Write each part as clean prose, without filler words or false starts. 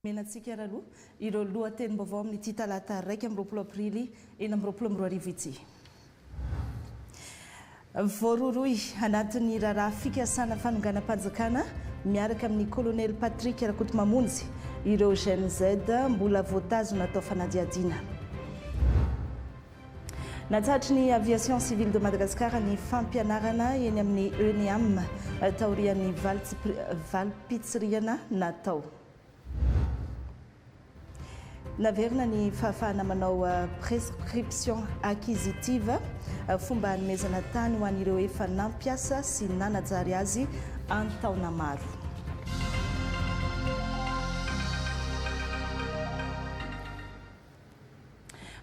Omena antsika ary aloha ireo lohatenim-baovao amin'ity talata 21 aprily 2026 ity. Voarohirohy anatin'ny raharaha fikasana fanonganam-panjakana miaraka amin'ny kolonely Patrick Rakotomamonjy ireo Gen Z mbola voatazona atao fanadihadiana. Natsahatry ny Aviation Civile de Madagascar ny fampianarana eny amin'ny ENEAM taorian'ny valim-pitsirihana natao. Naverina ny fahafahana manao prescription acquisitive, fomba hanomezana tany ho an'ireo efa nampiasa sy nanajary azy an-taona maro.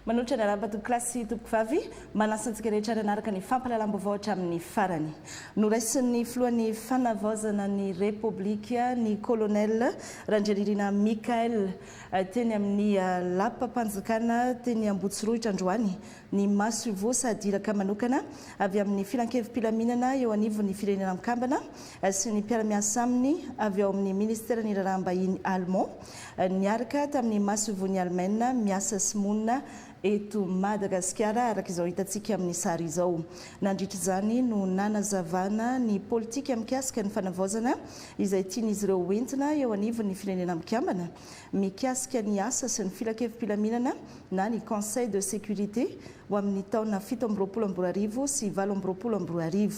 Manolotra ny arahaba tompokolahy sy tompokovavy, manasa antsika rehetra ary hanaraka ny fampahalalam-baovao hatramin'ny farany. Noraisin'ny filohan'ny Fanavaozana ny Repoblika, ny Colonel Randrianirina Michaël, teny amin'ny Lapam-panjakana teny Ambohitsorohitra androany ny masoivoho sady iraka manokana avy amin'ny Filankevi-pilaminana eo anivon'ny Firenena Mikambana sy ny mpiara-miasa aminy avy ao amin'ny Ministeran'ny Raharaham-bahiny Allemand niaraka tamin'ny masoivohon'i Alemaina miasa sy monina eto Madagasikara araka izao hitantsika amin'ny sary izao. Nandritra izany no nanazavana ny politika mikasika ny fanavaozana izay tian'izy ireo hoentina eo anivon'ny Firenena Mikambana mikasika ny asa sy ny filankevi-pilaminana na ny Conseil de sécurité ho amin'ny taona 2027 sy 2028.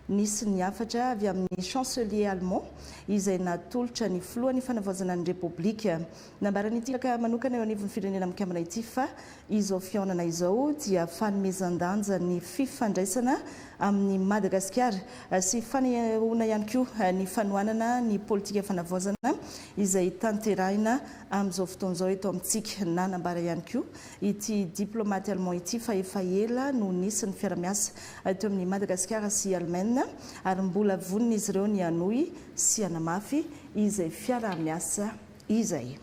Nisy ny hafatra avy amin'ny Chancelier allemand izay natolotra ny filohan'ny Fanavaozana ny Repoblika. Nambaran'ity iraka manokana eo anivon'ny Firenena Mikambana ity fa izao fihaonana izao dia fanomezan-danja ny fifandraisana amin'i Madagasikara sy fanehoana ihany koa ny fanohanana ny politika fanavaozana izay tanterahina amin'izao fotoana izao eto amintsika. Nanambara ihany koa ity diplaomaty allemand ity fa efa ela no nisy ny fiara-miasa teo amin'i Madagasikara sy Alemaina ary mbola vonona izy ireo ny hanohy sy hanamafy izay fiaraha-miasa izay.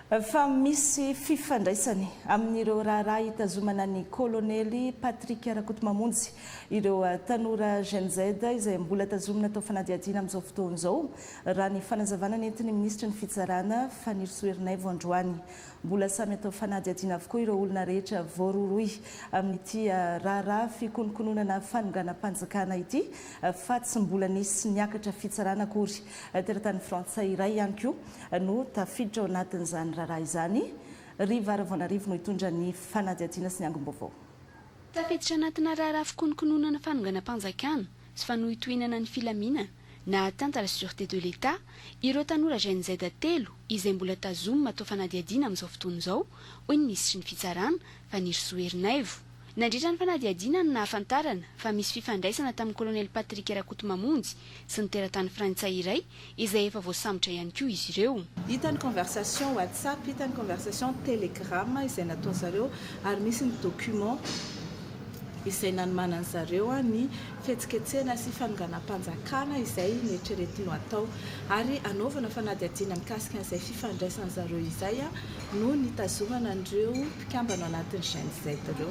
Fa misy fifandraisany amin'ireo raharaha hitazomana ny kolonely Patrick Rakotomamonjy ireo tanora Gen Z izay mbola tazomina atao fanadihadiana amin'izao fotoana izao, raha ny fanazavana nentin'ny minisitry ny Fitsarana, Fanirisoa Ernaivo androany. Mbola samy atao fanadihadiana avokoa ireo olona rehetra voarohirohy amin'ity raharaha fikononkononana fanonganam-panjakana ity fa tsy mbola nisy niakatra fitsarana akory. Teratany frantsay iray ihany koa no tafiditra ao anatin'izany raharaha izany. Riva Ravaonarivo no hitondra ny fanadihadiana sy ny angom-baovao. Tafiditra anatina raharaha fikononkononana fanonganam-panjakana sy fanohitohinana ny filaminana na atteinte à la sûreté de l'Etat ireo tanora Gen Z telo izay mbola tazomina atao fanadihadiana amin'izao fotoana izao, hoy ny minisitry ny Fitsarana, Fanirisoa Ernaivo. Nandritra ny fanadihadiana no nahafantarana fa misy fifandraisana tamin'ny kolonely Patrick Rakotomamonjy sy ny teratany frantsay iray izay efa voasambotra ihany koa izy ireo. Hita ny conversation WhatsApp, hita ny conversation Telegram izay nataon-zareo ary misy ny document izay nanomanan-zareo ny fihetsiketsehana sy fanonganam-panjakana izay neritreretiny ho atao ary hanaovana fanadihadiana mikasika an'izay fifandraisan-zareo izay no nitazomana an'ireo mpikambana ao anatin'ny Gen Z ireo.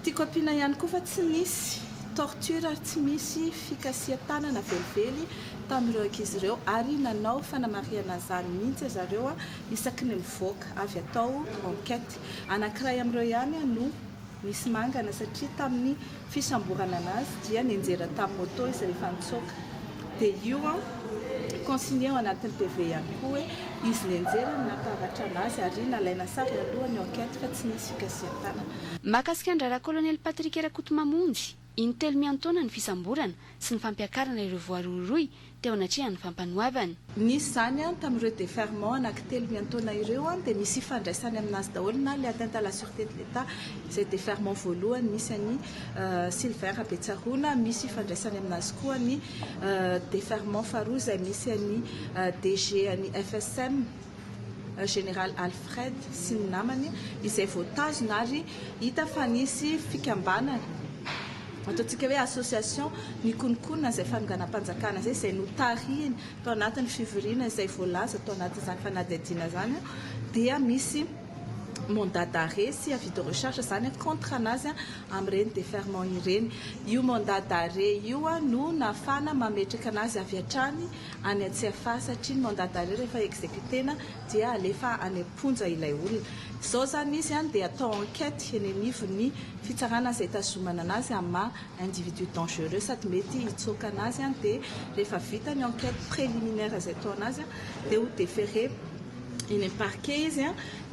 Tiako ampiana ihany koa fa tsy nisy torture ary tsy misy fikasihan-tanana velively tamin'ireo ankizy ireo ary nanao fanamarihana an'izany mihitsy zareo isaky ny mivoaka avy atao enquête. Anankiray amin'ireo ihany no Nisy mangana satria tamin'ny fisamborana anazy dia nianjera tamin'ny moto izy rehefa nitsoaka. Dia io an, consigné ao anatin'ny PV ihany koa hoe izy nianjera no namparatra anazy ary nalaina sary aloha ny enquête fa tsy nisy fikasihan-tanana. Mahakasika an-dRaharaha Kolonely Patrick Rakotomamonjy, intelo miantaona ny fisamborana sy ny fampiakarana ireo voarohirohy teo anatrehan'ny fampanoavana. Nisy izany tamin'ireo déferrement anankitelo miantaona ireo dia misy ifandraisany aminazy daholo na ilay atteinte à la sûreté de l'Etat izay déferrement voalohany misy an'i Sylvain Rabetsaroana, misy ifandraisany aminazy koa ny déferrement faharoa izay misy an'i DG an'i FSM. Général Alfred sy ny namany izay voatazona ary hita fa nisy fikambanana ataontsika hoe association nikononkonona izay fanonganam-panjakana izay, izay notarihiny tao anatin'ny fivoriana izay voalaza tao anatin'izany fanadihadiana izany dia misy. mandat d'arrêt sy avis de recherche izany contre anazy amin'ireny déferrement ireny. Io mandat d'arrêt io no nahafahana mametraka anazy avy hatrany any Tsiafahy satria ny mandat d'arrêt rehefa exécuter-na dia alefa any am-ponja ilay olona. Izao izany izy dia atao enquête eny anivon'ny fitsarana izay itazomana anazy amin'ny maha individu dangereux sady mety hitsoaka anazy dia rehefa vita ny enquête préliminaire izay atao anazy dia ho déféré eny amin'ny parquet izy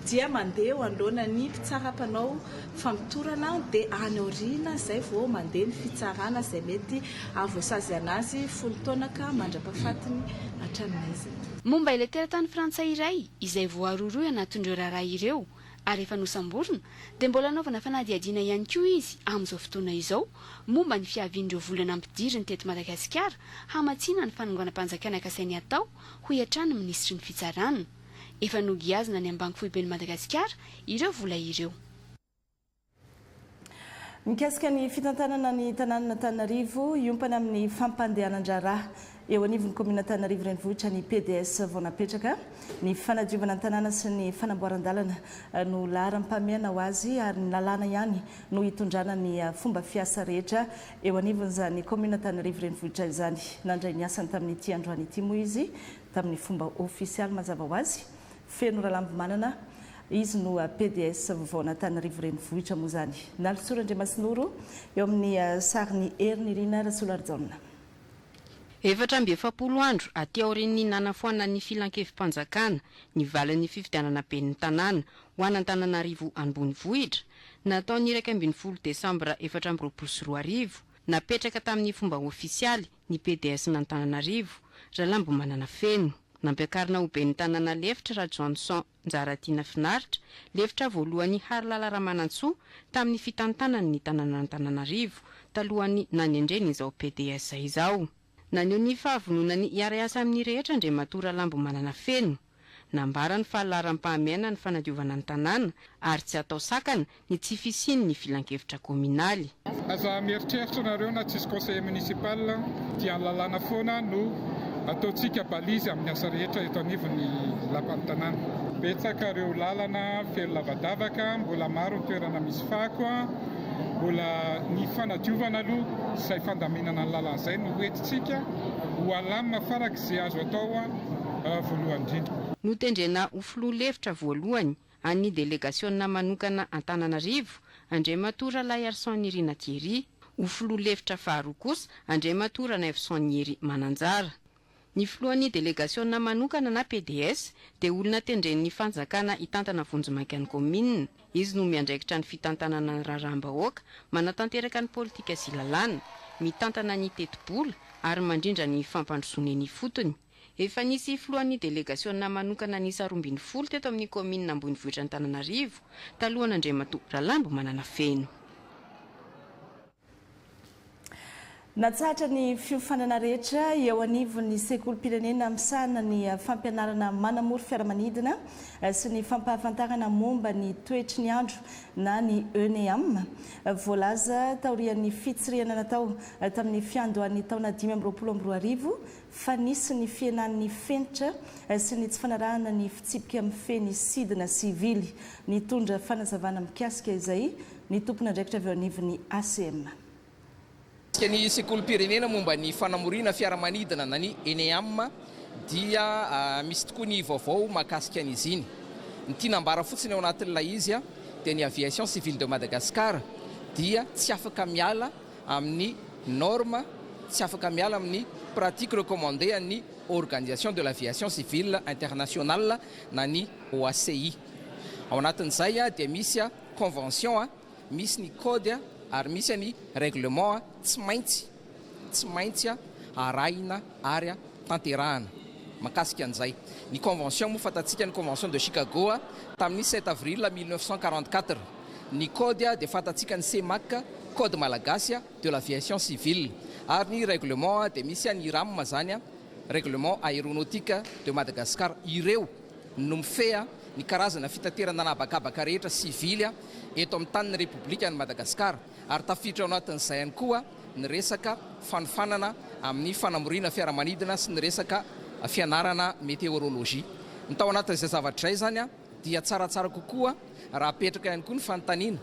dia mandeha eo anoloana ny mpitsara mpanao famotorana dia any aoriana izay vao mandeha ny fitsarana izay mety hahavoasazy anazy 10 taona ka mandra-pahafatiny hatramin'izay. Momba ilay teratany frantsay iray izay voarohirohy anatin'ireo raharaha ireo ary efa nosamborina dia mbola anaovana fanadihadiana ihany koa izy amin'izao fotoana izao momba ny fiavian'ireo vola nampidiriny teto Madagasikara hamatsiana ny fanonganam-panjakana kasainy hatao, hoy hatrany ny minisitry ny Fitsarana. Efa nogiazina any amin'ny Banky Foiben'i Madagasikara ireo vola ireo. Mikasika ny fitantanana ny tanànan'Antananarivo, hiompana amin'ny fampandehanan-draharaha eo anivon'ny kaominina Antananarivo Renivohitra ny PDS vao napetraka. Ny fanadiovana ny tanàna sy ny fanamboaran-dalana no laharam-pahamehana ho azy ary ny lalàna ihany no hitondrana ny fomba fiasa rehetra eo anivon'izany kaominina Antananarivo Renivohitra izany. Nandray ny asany tamin'ity androany ity moa izy tamin'ny fomba ofisialy mazava ho azy. Feno Ralambomanana, izy no pds vaovaon'Antananarivo Renivohitra moa izany. Nalisoa Randriamasinoro eo amin'ny sarin'i Herinirina Rasolarijaona. 44 andro aty aorian'ny nanafoanan'ny Filankevi-panjakana ny valin'ny fifidianana ben'ny tanàna ho an'Antananarivo ambonivohitra, natao ny 11 desambra 2024, napetraka tamin'ny fomba ofisialy ny PDS-n'Antananarivo, Ralambomanana Feno. Nampiakarina ho ben'ny tanàna lefitra Rajohnson Njaratiana Finaritra, lefitra voalohany Harilala Ramanantsoa tamin'ny fitantanany ny tanànan'Antananarivo, talohan'ny nanendreny izao PDS izao. Naneho ny fahavononany hiara-hiasa amin'ny rehetra Andriamatoa Ralambomanana Feno. Nambarany fa laharam-pahamehana ny fanadiovana ny tanàna ary tsy atao sakana ny tsy fisian'ny filankevitra kaominaly. Aza mieritreritra nareo na tsisy conseiller municipal dia ny lalàna foana no ataontsika balise amin'ny asa rehetra eto anivon'ny lapan'ny tanàna. Betsaka ireo lalana feno lavadavaka, mbola maro ny toerana misy fako, mbola ny fanadiovana aloha izay fandaminana ny lalana izay no hoentintsika ho alamina farak'izay azo atao voalohany indrindra. Notendrena ho filoha lefitra voalohany an'ny delegasiona manokana Antananarivo, Andriamatoa Ralaiarison Nirina Thierry. Ho filoha lefitra faharoa kosa Andriamatoa Ranaivoson Hery Mananjara. Ny filohan'ny delegasiona manokana na pds dia olona tendren'ny fanjakana hitantana vonjimaika ny kaominina. Izy no miandraikitra ny fitantanana ny raharaham-bahoaka, manatanteraka ny politika sy lalàna, mitantana ny tetibola ary mandrindra ny fampandrosoana eny ifotony. Efa nisy filohan'ny delegasiona manokana niisa 12 teto amin'ny kaominina ambonivohitr'Antananarivo, talohan'Andriamatoa Ralambomanana Feno. Natsahatra ny fiofanana rehetra eo anivon'ny sekolim-pirenena misahana ny fampianarana manamory fiaramanidina sy ny fampahafantarana momba ny toetry ny andro na ny ENEAM. Voalaza taorian'ny fitsirihana natao tamin'ny fiandohan'ny taona 2025 fa nisy ny fihenan'ny fenitra sy ny tsy fanarahana ny fitsipika mifehy ny sidina sivily. Nitondra fanazavana mikasika izay ny tompon'andraikitra avy eo anivon'ny ACM. Mikasika ny sekolim-pirenena momba ny fanamoriana fiaramanidina na ny ENEAM dia misy tokoa ny vaovao mahakasika an'izy iny. Ny tiana ambara fotsiny ao anatin'ilay izy dia ny Aviation Civile de Madagascar dia tsy afaka miala amin'ny norme, tsy afaka miala amin'ny pratique recommandée an'ny Organisation de l'Aviation Civile Internationale na ny OACI. Ao anatin'izay dia misy convention, misy ny code ary misy ny règlement tsy maintsy tsy maintsy arahina ary tanterahana mahakasika an'izay. Ny convention moa fantatsika ny convention de Chicago tamin'ny sept avril 1944. Ny code dia fantatsika ny CMAC, code malagasy de l'aviation civile. Ary ny règlement dia misy ny RAM izany, règlement aéronautique de Madagascar. Ireo no mifehy ny karazana fitaterana an'habakabaka rehetra sivily eto amin'ny tanin'ny Repoblikan'i Madagasikara ary tafiditra ao anatin'izay ihany koa ny resaka fanofanana amin'ny fanamoriana fiaramanidina sy ny resaka fianarana météorologie. Ny tao anatin'izay zavatra izay izany. Dia tsaratsara kokoa raha apetraka ihany koa ny fanontaniana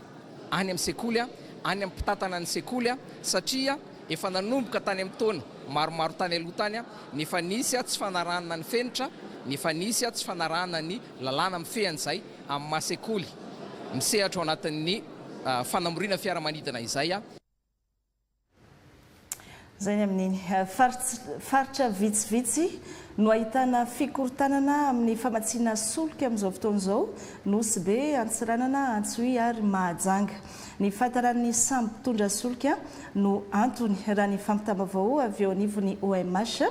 any amin'ny sekoly, any amin'ny mpitantana ny sekoly satria efa nanomboka tany amin'ny taona maromaro tany aloha tany ny efa nisy tsy fanarahana ny fenitra, ny efa nisy tsy fanarahana ny lalàna mifehy an'izay amin'ny maha sekoly misehatra ao anatin'ny fanamoriana fiaramanidina izay. Izay ny amin'iny. Faritra vitsivitsy no ahitana fikorontanana amin'ny famatsiana solika amin'izao fotoana izao, Nosy Be, Antsiranana, Antsohihy ary Mahajanga. Ny fahataran'ny sambo mpitondra solika no antony, raha ny fampitam-baovao avy eo anivon'ny OMH.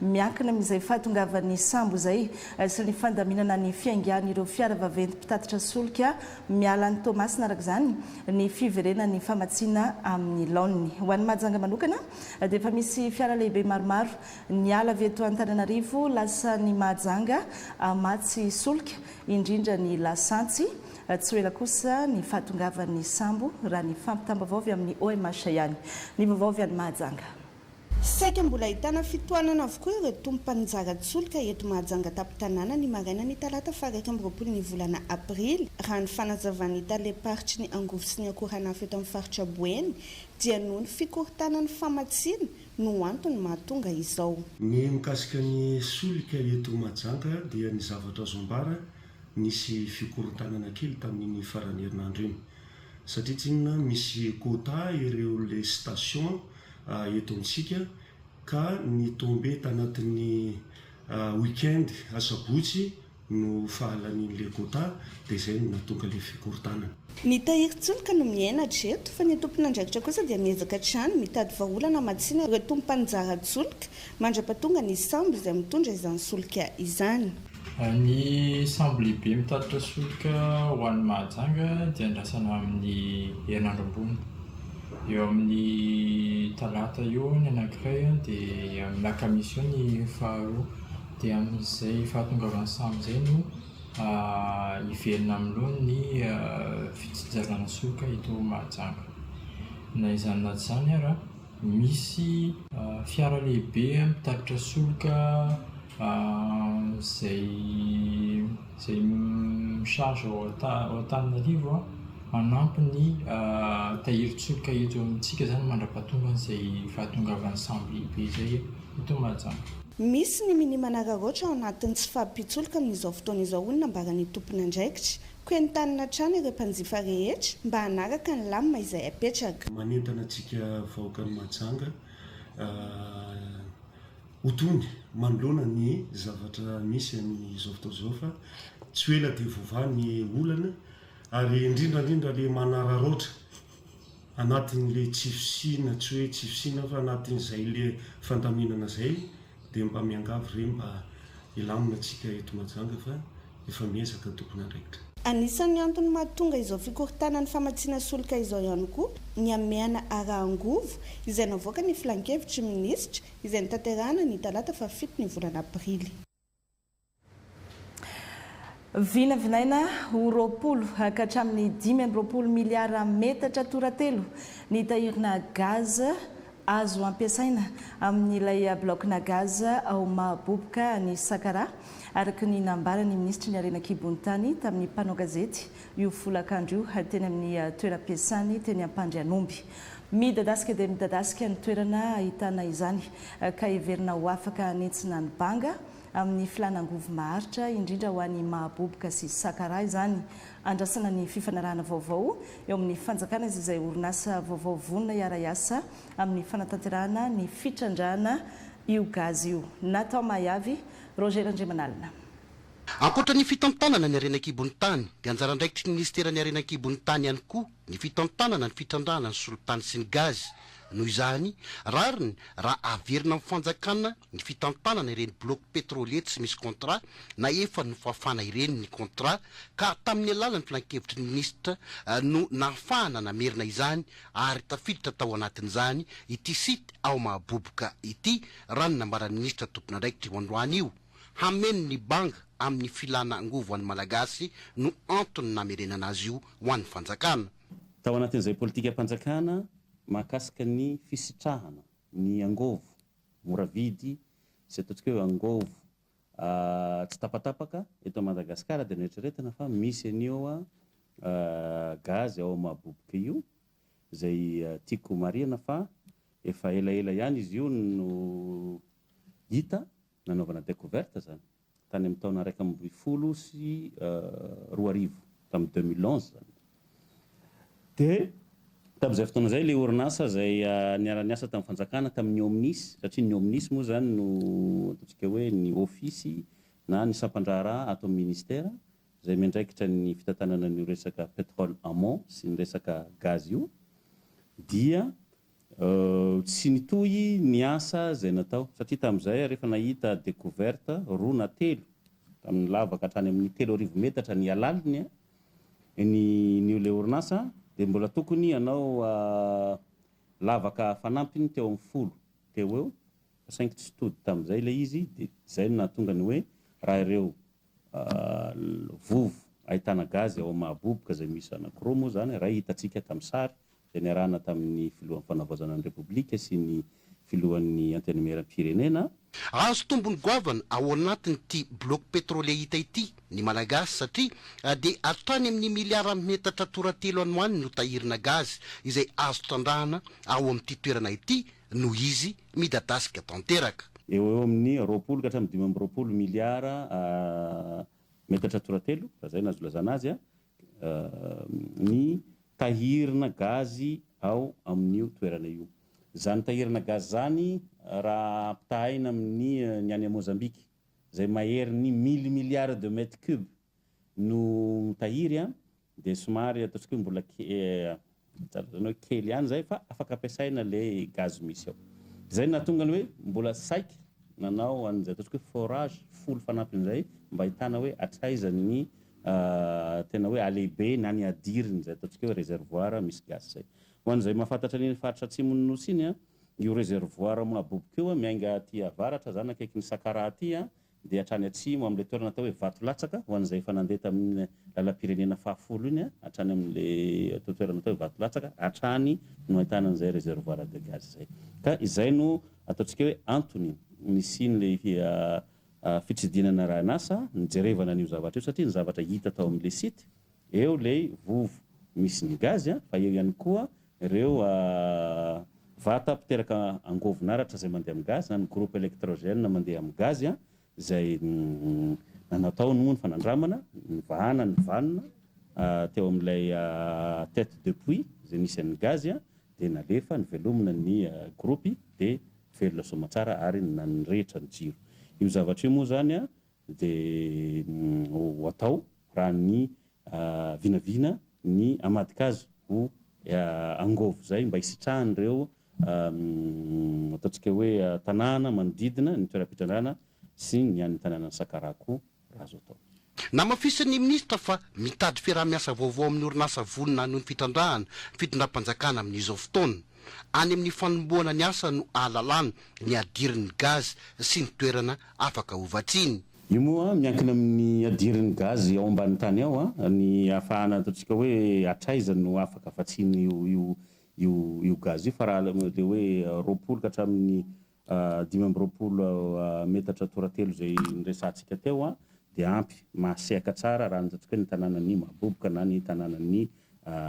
Miankina amin'izay fahatongavan'ny sambo izay sy ny fandaminana ny fiaingan'ireo fiara vaventy mpitatitra solika Miala any Toamasina araka izany ny fiverenan'ny famatsiana amin'ny laoniny. Ho an'i Mahajanga manokana dia efa misy fiara lehibe maromaro niala avy eto Antananarivo lasa any Mahajanga hamatsy solika, indrindra ny lasantsy. Tsy ho ela kosa ny fahatongavan'ny sambo raha ny fampitam-baovao avy amin'ny OMH ihany. Ny vaovao avy any Mahajanga. Saika mbola ahitana fitohanana avokoa ireo tompon-mpanonjaran-tsolika eto Mahajanga tampon-tanàna ny marainan'ny talata faha 21 ny volana aprily. Raha ny fanazavan'ny talem-paritry ny angovo sy ny akoranafo eto amin'ny faritra Boeny dia noho ny fikorontanan'ny famatsiana no antony mahatonga izao. Ny mikasika ny solika eto Mahajanga dia ny zavatra azo ambara, nisy fikorontanana kely tamin'iny faran'ny herinandro iny. Satria tsinona misy quota ireo le station eto amintsika ka ny tombe tanatin'ny week-end asabotsy no fahalanian'le quota dia izay no nahatonga le fikorontanana. Ny tahirin-tsolika no miaina hatreto fa ny tompon'andraikitra kosa dia miezaka hatrany mitady vahaolana hamatsiana ireo tompanjara-tsolika mandra-pahatonga ny sambo izay mitondra izany solika izany. Ny sambo lehibe mitatitra solika ho an'i Mahajanga dia andrasana amin'ny herinandro ambony. Eo amin'ny talata eo ny anankiray dia amin'ny alakamisy eo ny faharoa. Dia amin'izay fahatongavan'ny sambo izay no hiverina amin'ny laoniny ny fitsinjarana solika eto Mahajanga. Na izany na tsy izany ary Misy fiara lehibe mitatitra solika izay izay mi-charge ao Antananarivo manampy ny tahirin-tsolika eto amintsika izany mandra-pahatongan'izay fahatongavan'ny sambo lehibe izay eto Mahajanga. Misy ny minia manararaotra ao anatin'ny tsy fahampian-tsolika amin'izao fotoana izao hoy ny nambaran'ny tompon'andraikitra. Koa entanina hatrany ireo mpanjifa rehetra mba hanaraka ny lamina izay apetraka. Manentana antsika vahoakan'i Mahajanga ho tony manoloana ny zavatra misy amin'izao fotoana izao fa tsy ho ela dia voavaha ny olana ary indrindra indrindra le manararaotra anatin'le tsy fisiana, tsy hoe tsy fisiana fa anatin'izay le fandaminana izay Dia mba miangavy re mba hilamina tsika eto Majanga fa efa miezaka ny tompon'andraikitra. Anisan'ny antony mahatonga izao fikorontanan'ny famatsiana solika izao ihany koa ny hamehana ara-angovo izay navoakan'ny filankevitry ny minisitra izay notanterahana ny talata fahafito ny volana aprily. Vinavinaina ho 20 ka hatramin'ny 25 miliara metatra toratelo ny tahirina gaz azo ampiasaina amin'ilay blaokina gaz ao Mahaboboka any Sakaraha, araka ny nambaran'ny minisitry ny Harena an-kibon'ny tany tamin'ny mpanao gazety io folakandro io teny amin'ny toeram-piasany teny Ampandrianomby. Midadasika dia midadasika ny toerana ahitana izany ka heverina ho afaka hanentsina ny banga amin'ny filàna angovo maharitra, indrindra ho an'i Mahaboboka sy Sakaraha izany. Andrasana ny fifanarahana vaovao eo amin'ny fanjakana sy izay orinasa vaovao vonona hiara-hiasa amin'ny fanatanterahana ny fitrandrahana io gaz io. Nathan Mahiavy, Roger Randriamanalina. Ankoatra ny fitantanana ny harena an-kibon'ny tany dia anjara andraikitry ny minisiteran'ny harena an-kibon'ny tany ihany koa ny fitantanana ny fitrandrahana ny solitany sy ny gazy. Noho izany, rariny raha averina amin'ny fanjakana ny fitantanana ireny bloc pétrolier tsy misy contrat na efa nofafana ireny ny contrat ka tamin'ny alalan'ny filankevitry ny minisitra no nahafahana namerina izany ary tafiditra tao anatin'izany ity site ao Mahaboboka ity raha ny nambaran'ny minisitra tompon'andraikitra io androany io. Hameno ny banga amin'ny filana angovo an'ny Malagasy no antony namerenana azy io ho an'ny fanjakana. Tao anatin'izay politikam-panjakana mahakasika ny fisitrahana ny angôvo mora vidy sy ataontsika hoe angôvo tsy tapatapaka eto Madagasikara dia noeritreretina fa misy an'io gaz ao Mahaboboka io izay tiako homarihana fa efa elaela ihany izy io no hita nanaovana découverte izany tany amin'ny taona 2011, tamin'ny 2011 izany. Dia tamin'izay fotoana izay ilay orinasa izay niara-niasa tamin'ny fanjakana tamin'ny OMNIS, satria ny OMNIS moa izany no ataontsika hoe ny ofisy na ny sampan-draharaha ato amin'ny ministera izay miandraikitra ny fitantanana an'io resaka pétrole amont sy ny resaka gaz io, dia Tsy nitohy ny asa izay natao satria tamin'izay rehefa nahita découverte roa na telo tamin'ny lavaka hatrany amin'ny 3000 metatra ny halaliny ny ny ilay orinasa dia mbola tokony hanao lavaka fanampiny teo amin'ny folo teo eo fa saingy tsy tody tamin'izay ilay izy dia izay no nahatonga ny hoe raha ireo vovo ahitana gaz ao Mahaboboka izay misy anankiroa moa izany iray hitantsika tamin'ny sary izay niarahana tamin'ny Filohan'ny Fanavaozana ny Repoblika sy ny Filohan'ny Antenimierampirenena. Azo tombony goavana ao anatin'ity bloc pétrolier hita ity ny Malagasy satria dia hatrany amin'ny miliara metatra toratelo any ho any no tahirina gaz izay azo trandrahana ao amin'ity toerana ity noho izy midadasika tanteraka. Eo ho eo amin'ny 20 ka hatramin'ny 25 miliara metatra toratelo, raha izay no azo ilazana azy, ny tahirina gazy ao amin'io toerana io. Izany tahirina gazy izany raha ampitahaina amin'ny ny any Mozambique izay maherin'ny mille milliards de mètres cubes no mitahiry dia somary ataontsika hoe mbola tsara lazaina hoe kely ihany izay fa afaka ampiasaina ilay gaz misy ao. Izay no nahatonga ny hoe mbola saika nanao an'izay ataontsika hoe forage folo fanampin'izay mba ahitana hoe hatraiza ny tena hoe halehibe na ny hadiriny izay ataontsika hoe réservoir misy gaz izay. Ho an'izay mahafantatra an'iny faritra atsimon'ny Nosy iny, io réservoir Mahaboboka io miainga aty avaratra izany akaikin'i Sakaraha aty dia hatrany atsimo amin'ilay toerana atao hoe Vatolatsaka, ho an'izay efa nandeha tamin'iny lalam-pirenena fahafolo iny, hatrany amin'ilay atao toerana atao hoe Vatolatsaka, hatrany no ahitana an'izay réservoir de gaz izay. Ka izay no ataontsika hoe antony nisian'ilay fitsidihana narahin'asa, nijerevana an'io zavatra io, satria ny zavatra hita tao amin'ilay site, Eo ilay vovo misy ny gaz fa eo ihany koa ireo vata mpiteraka angovon'aratra izay mandeha amin'ny gaz na ny groupe électrogène mandeha amin'ny gaz izay natao moa ny fanandramana, nivahana ny vanona teo amin'ilay tête de puits izay nisy an'ny gaz dia nalefa nivelomina ny groupe dia velona soamatsara ary nirehitra ny jiro. Io zavatra io moa izany dia ho atao raha ny vinavina ny hamadika azy ho angôvo izay mba hisitrahan'ireo ataontsika hoe tanàna manodidina ny toeram-pitrandrahana sy ny an'ny tanànan'i Sakaraha koa raha azo atao. Namafisin'ny minisitra fa mitady fiaraha-miasa vaovao amin'ny orinasa vonona hanohy ny fitrandrahana ny fitondram-panjakana amin'izao fotoana. Any amin'ny fanombohana ny asa no ahalalana ny hadirin'ny gaz sy ny toerana afaka hovatsiany. Io moa miankina amin'ny hadirin'ny gaz ao ambany tany ao ny ahafahana ataontsika hoe hatraiza no afaka vatsiana io io io io gaz io fa raha le hoe 20 ka hatramin'ny 25 metatra toratelo izay niresahantsika teo dia ampy mahasehaka tsara raha ny ataontsika hoe ny tanànan'i Mahaboboka na ny tanànan'i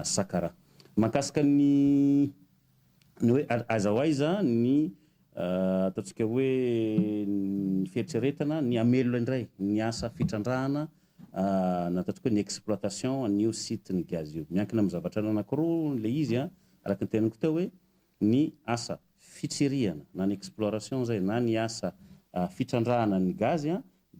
Sakaraha. Mahakasika ny ny hoe aiza ho aiza ny ataontsika hoe ny fieritreretana ny hamelona indray ny asa fitrandrahana na ataontsika hoe ny exploitation an'io site ny gaz io. Miankina amin'ny zavatra anankiroa ilay izy araka ny teniko teo hoe ny asa fitsirihana na ny exploration izay na ny asa fitrandrahana ny gaz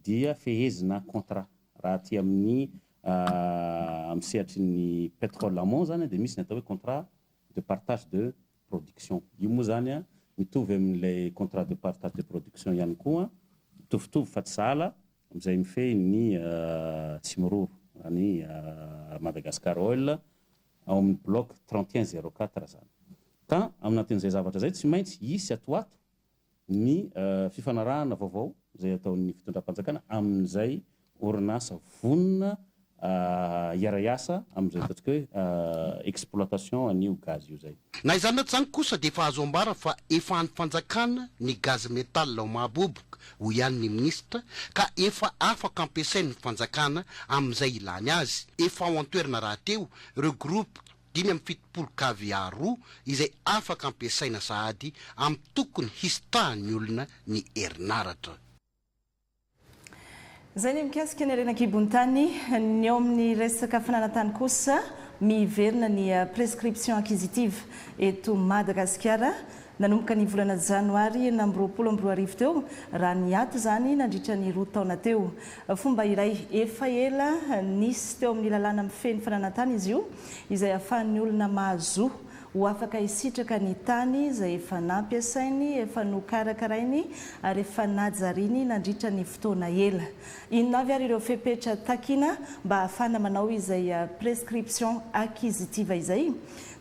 dia fehezina contrat. Raha aty amin'ny amin'ny sehatry ny pétrole amont izany dia misy ny atao hoe contrat de partage de production. Io moa izany mitovy amin'ilay contrat de partage de production ihany koa, mitovitovy fa tsy sahala, amin'izay mifehy ny Tsimiroro, ny Madagascar Oil, ao amin'ny bloc 31 04 izany. Ka ao anatin'izay zavatra izay tsy maintsy hisy ato ho ato ny fifanarahana vaovao izay ataon'ny fitondram-panjakana amin'izay orinasa vonona. hiara-hiasa amin'izay ataontsika hoe exploitation an'io gaz io izay. Na izany na tsy izany kosa dia efa azo ambara fa efa an'ny fanjakana ny gaz métal ao Mahaboboka, hoy ihany ny minisitra, ka efa afaka ampiasain'ny fanjakana amin'izay ilany azy. Efa ao an-toerana rahateo ireo groupe 75 KVA roa izay afaka ampiasaina sahady amin'ny tokony hisitrahan'ny olona ny herinaratra. Izay ny mikasika ny harena an-kibon'ny tany. Ny eo amin'ny resaka fananan-tany kosa, miverina ny prescription acquisitive eto Madagasikara nanomboka ny volana janoary 2026 teo, raha niato izany nandritra ny roa taona teo. Fomba iray efa ela nisy teo amin'ny lalàna mifehy ny fananan-tany izy io, izay ahafahan'ny olona mahazo Ho afaka hisitraka ny tany izay efa nampiasainy, efa nokarakarainy ary efa najariany nandritra ny fotoana ela. Inona avy ary ireo fepetra takina mba hahafahana manao izay prescription acquisitive izay?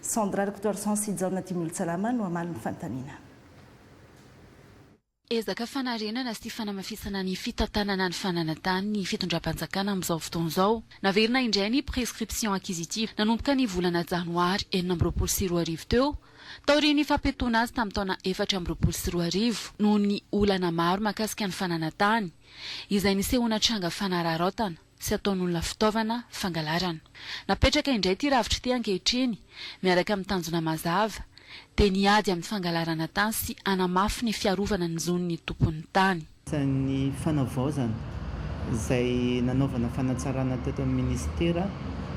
Sandra Rakotoarison sy Jaona Dimolotsalama no hamaly ny fanontaniana. Ezaka fanarenana sy fanamafisana ny fitantanana ny fananan-tany ny fitondram-panjakana amin'izao fotoana izao. Naverina indray ny prescription acquisitive nanomboka ny volana janoary 2026 teo, taorian'ny fampiatoana azy tamin'ny taona 2024 noho ny olana maro mahakasika ny fananan-tany, izay nisehoana tranga fanararaotana sy ataon'olona fitaovana fangalarana. Napetraka indray ity rafitra ity ankehitriny, miaraka amin'ny tanjona mazava, dia ny ady amin'ny fangalarana tany sy hanamafy ny fiarovana ny zon'ny tompon'ny tany. Isan'ny fanavaozana izay nanaovana fanatsarana teto amin'ny minisitera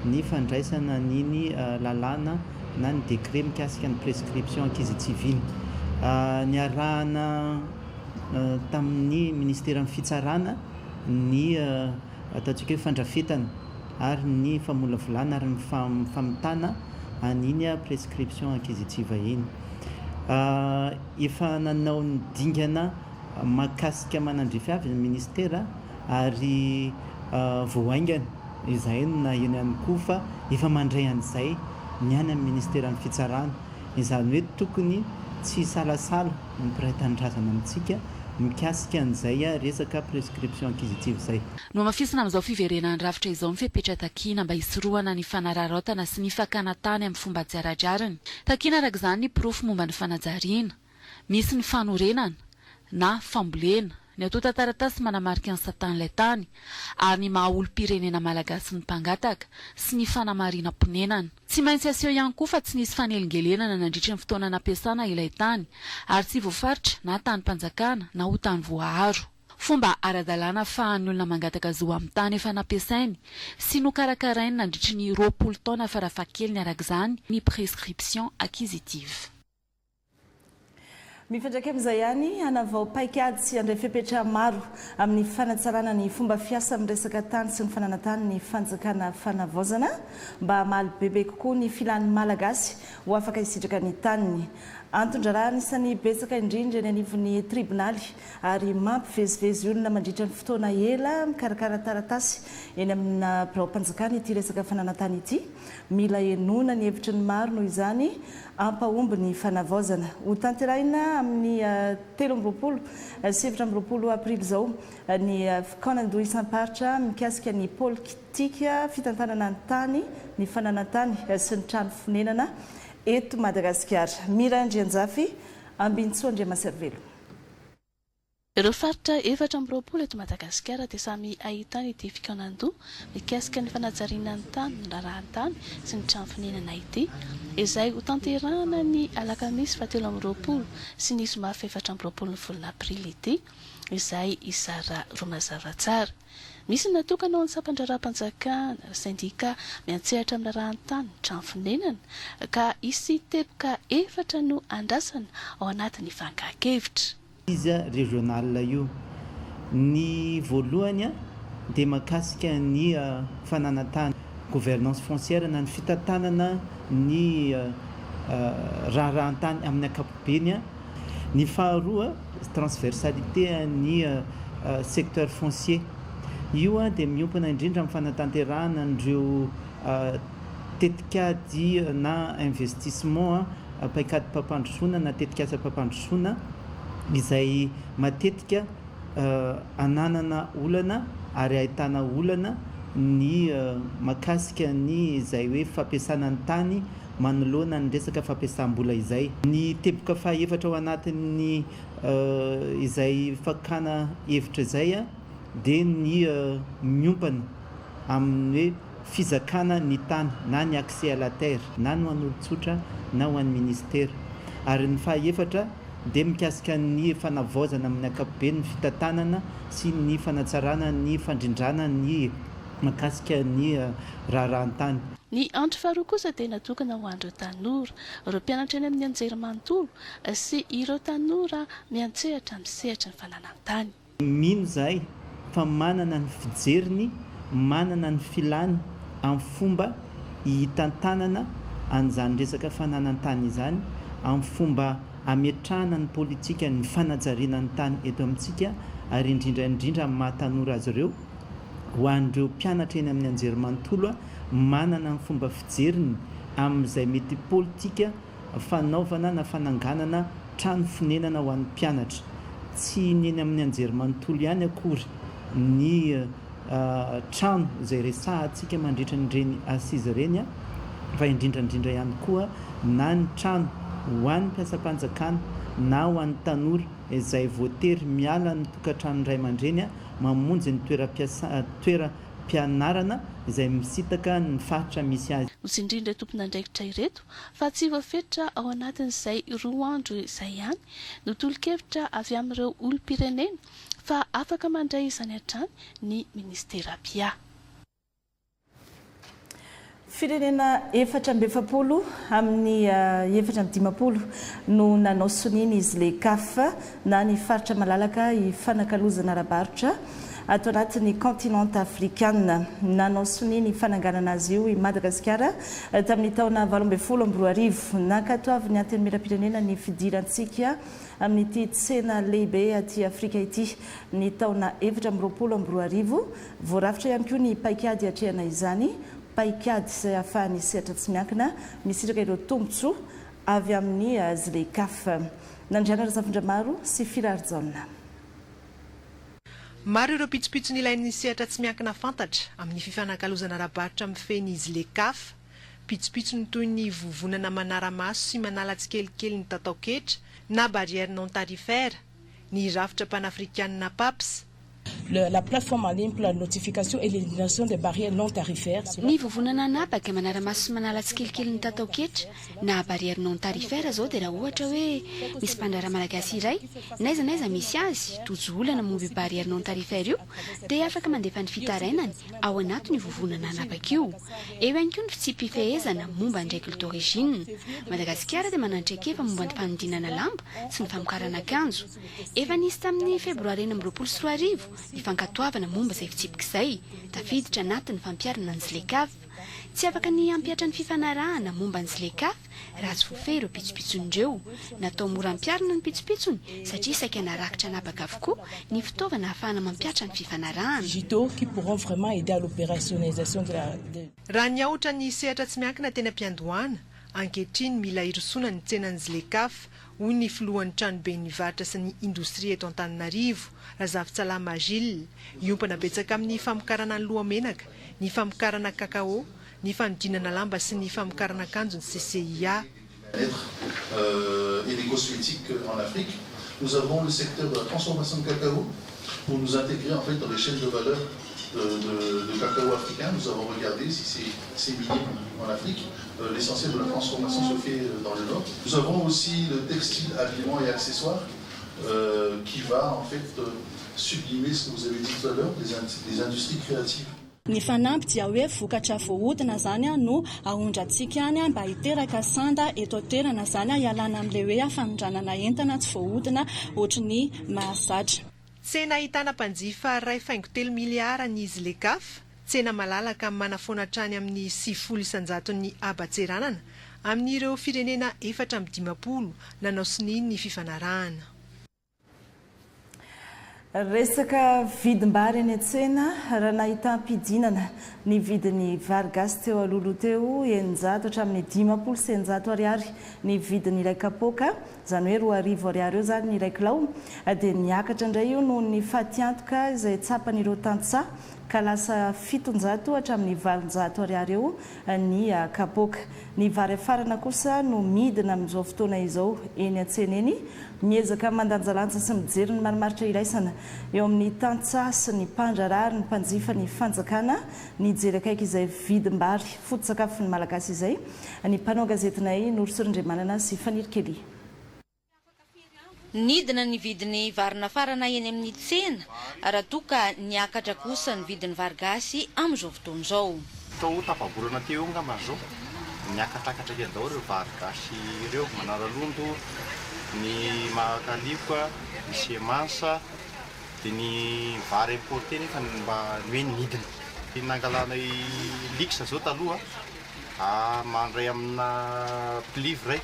ny fandraisana an'iny lalàna na ny décret mikasika ny prescription acquisitive iny. Niarahana tamin'ny minisiteran'ny fitsarana ny ataontsika hoe fandrafetana ary ny famolavolana ary ny famitana an'iny prescription acquisitive iny. Efa nanao ny dingana mahakasika manandrify avy ny ministera ary vao haingana izahay no naheno ihany koa fa efa mandray an'izay ny any amin'ny ministeran'ny fitsarana. Izany hoe tokony tsy hisalasala ny mpiray tanindrazana amintsika mikasika an'izay resaka prescription acquisitive izay. Nohamafisina amin'izao fiverenan'ny rafitra izao ny fepetra takiana mba hisorohana ny fanararaotana sy ny fakana tany amin'ny fomba tsy ara-drariny. Takiana araka izany ny porofo momba ny fanajariana. Misy ny fanorenana na fambolena, ny antontan-taratasy manamarika ny satan'ilay tany, ary ny maha olom-pirenena malagasy ny mpangataka sy ny fanamarinam-ponenana. Tsy maintsy aseho ihany koa fa tsy nisy fanelingelenana nandritry ny fotoana nampiasana ilay tany, ary tsy voafaritra na tanim-panjakana na ho tany voaaro. Fomba ara-dalàna ahafahan'ny olona mangataka zo amin'ny tany efa nampiasainy sy nokarakarainy nandritry ny 20 taona farafahakeliny araka izany ny prescription acquisitive. Mifandraika amin'izay ihany, hanavao paikady sy handray fepetra maro amin'ny fanatsarana ny fomba fiasa amin'ny resaka tany sy ny fananan-tany ny fanjakana fanavaozana mba hamaly bebe kokoa ny filan'ny Malagasy ho afaka hisitraka ny taniny. Anton-draharaha anisan'ny betsaka indrindra eny anivon'ny tribonaly ary mampivezivezy olona mandritra ny fotoana ela mikarakara taratasy eny amina biraom-panjakana ity resaka fananan-tany ity. Mila henoina ny hevitry ny maro noho izany hampahomby ny fanavaozana. Hotanterahina amin'ny 23 sy 24 aprily izao ny fikaonandoha isam-paritra mikasika ny politika fitantanana ny tany, ny fananan-tany sy ny trano fonenana eto Madagasikara. Mira Andrianjafy, Ambinintsoa Andriamasarivelo. Ireo faritra 24 eto Madagasikara dia samy ahitana ity fikaonandoha mikasika ny fanajariana ny tany, ny raharahan-tany sy ny trano fonenana ity, izay hotanterahana ny alakamisy fahatelo amby 20 sy ny zoma faha-24 ny volana aprily ity, izay hizara roa mazava tsara. Misy ny natokana ho an'ny sampan-draharaham-panjakana, sendika miantsehatra amin'ny raharahan-tany, ny trano fonenana, ka hisy teboka efatra no andrasana ao anatin'ny fankahan-kevitra. Izy régional io. Ny voalohany dia mahakasika ny fananan-tany, gouvernance foncière na ny fitantanana ny raharahan-tany amin'ny ankapobeny. Ny faharoa, transversalité ny secteur foncier. Io dia miompana indrindra amin'ny fanatanterahana an'ireo tetikady na investissement paikadim-pampandrosoana na tetikasam-pampandrosoana izay matetika ananana olana ary ahitana olana ny mahakasika ny izay hoe fampiasana ny tany manoloana ny resaka fampiasam-bola izay. Ny teboka fahaefatra ao anatin'ny izay fakana hevitra izay dia ny miompana amin'ny hoe fizakana ny tany na ny accès à la terre na ny ho an'olon-tsotra na ho an'ny ministera. Ary ny fahaefatra dia mikasika ny fanavaozana amin'ny ankapobeny ny fitantanana sy ny fanatsarana ny fandrindrana ny mahakasika ny raharahan-tany. Ny andro faharoa kosa dia natokana ho an'ireo tanora, ireo mpianatra eny amin'ny anjerimanontolo sy ireo tanora miantsehatra amin'ny sehatry ny fananan-tany. Mino izahay fa manana ny fijeriny, manana ny filany amin'ny fomba hitantanana an'izany resaka fananan-tany izany, amin'ny fomba hametrahana ny politikan'ny fanajariana ny tany eto amintsika ary indrindra indrindra amin'ny maha tanora azy ireo, ho an'ireo mpianatra eny amin'ny anjerimanontolo, manana ny fomba fijeriny amin'izay mety politika fanaovana na fananganana trano fonenana ho an'ny mpianatra. Tsy ny eny amin'ny anjerimanontolo ihany akory ny trano izay resahantsika mandritra an'ireny assises ireny fa indrindra indrindra ihany koa na ny trano ho an'ny mpiasam-panjakana na ho an'ny tanora izay voatery miala ny tokantranon'ny ray aman-dreny mamonjy ny toeram-piasa toeram-pianarana izay misintaka ny faritra misy azy. Notsindrin'ireo tompon'andraikitra ireto fa tsy voafetra ao anatin'izay roa andro izay ihany no tolo-kevitra avy amin'ireo olom-pirenena fa afaka mandray izany hatrany ny minisitera mpiahy. Firenena 44 amin'ny 54 no nanao sonia ny Zlecaf na ny faritra malalaka ifanakalozana ara-barotra ato anatin'ny kaontinanta afrikanina. Nanao sonia ny fananganana azy io i Madagasikara tamin'ny taona 2018. Nankatoavin'ny Antenimierampirenena ny fidirantsika amin'ity tsena lehibe aty Afrika ity ny taona 2024. Voarafitra ihany koa ny paikady hiatrehana izany, paikady izay ahafahan'ny sehatra tsy miankina misitraka ireo tombontsoa avy amin'ny Zlecaf. Nandriana Razafindramaro sy Firarijaona. Maro ireo pitsopitsony ilain'ny sehatra tsy miankina fantatra amin'ny fifanakalozana ara-barotra mifehy ny Zlecaf. Pitsopitsony toy ny vovonana manara-maso sy manala tsikelikely ny tataoketra na barrière non tarifaire, ny rafitra panafrikanina Paps, La plateforme en ligne pour la notification et l'élimination des barrières non tarifaires. Ny vovonana an'habaka manara-maso sy manala tsikelikely ny tataoketra na barrière non tarifaire izao dia raha ohatra hoe misy mpandraharaha malagasy iray n'aiza n'aiza misy azy tojo olana momba io barrière non tarifaire io dia afaka mandefa ny fitarainany ao anatin'io vovonana an'habaka io. Eo ihany koa ny fitsipi-pifehezana momba ny règle d'origine. Madagasikara dia manana traikefa momba ny fanodinana lamba sy ny famokarana akanjo. Efa nisy tamin'ny febroary 2026 ny fankatoavana momba izay fitsipika izay, tafiditra anatin'ny fampiharana ny Zlecaf. Tsy afaka ny hampihatra ny fifanarahana momba ny Zlecaf raha tsy voafehy ireo pitsopitsony ireo. Natao mora ampiharina ny pitsopitsony satria saika narakitra an'habaka avokoa ny fitaovana ahafahana mampihatra ny fifanarahana. Digitaux qui pourront vraiment aider à l'opérationnalisation de la. Raha niahotra ny sehatra tsy miankina teny am-piandohana, ankehitriny mila hirosoana ny tsenan'ny Zlecaf hoy ny filohan'ny Tranoben'ny varotra sy ny indostria eto Antananarivo, Razafintsalama Gilles. Hiompana betsaka amin'ny famokarana ny lohamenaka, ny famokarana cacao, ny fanodinana lamba sy ny famokarana akanjo ny CCIA. Être et des cosmétiques en Afrique. Nous avons le secteur de la transformation de cacao pour nous intégrer en fait dans les chaînes de valeur de, de, de cacao africain. Nous avons regardé si c'est minime en Afrique. L'essentiel de la transformation se fait dans le nord. Nous avons aussi le textile, habillement et accessoires qui va en fait sublimer ce que vous avez dit tout à l'heure, des, des industries créatives. Ny fanamby dia hoe vokatra voahodina izany no aondrantsika any mba hiteraka sanda eto an-toerana izany hialana amin'ilay hoe fanondranana entana tsy voahodina ohatry ny mahazatra. Tsena ahitana mpanjifa 1,3 miliara ny Zlecaf, tsena malalaka manafoana hatrany amin'ny 90 isan-jaton'ny haban-tseranana amin'ireo firenena 54 nanao sonia ny fifanarahana. Resaka vidim-bary eny an-tsena, raha nahitam-pidinana ny vidin'ny vary gasy teo alohaloha teo, 600 hatramin'ny 650 ariary ny vidin'ny iray kapoaka, izany hoe 2000 ariary eo izany ny iray kilao, dia niakatra indray io noho ny fatiantoka izay tsapan'ireo tantsaha. ka lasa 700 hatramin'ny 800 ariary eo ny kapoaka. Ny vary afarana kosa no midina amin'izao fotoana izao eny an-tsena eny. Miezaka mandanjalanja sy mijery ny marimaritra iraisana eo amin'ny tantsaha sy ny mpandraharaha ary ny mpanjifa ny fanjakana. Nijery akaiky izay vidim-bary foto-tsakafon'ny Malagasy izay ny mpanao gazetinay Norosoa Randriamanana sy Faniry Kelly. Nidina ny vidin'ny vary nafarana eny amin'ny tsena raha toa ka niakatra kosa ny vidin'ny vary gasy amin'izao fotoana izao. Tao tapa-bolana teo eo angamba izao, niakatrakatra kely daholo ireo vary gasy ireo, manaralondo, ny makalioka, ny semansa, dia ny vary importé nefa mba ny hoe nidina. Ny nangalanay lixe izao taloha, mandray amina mpilivre.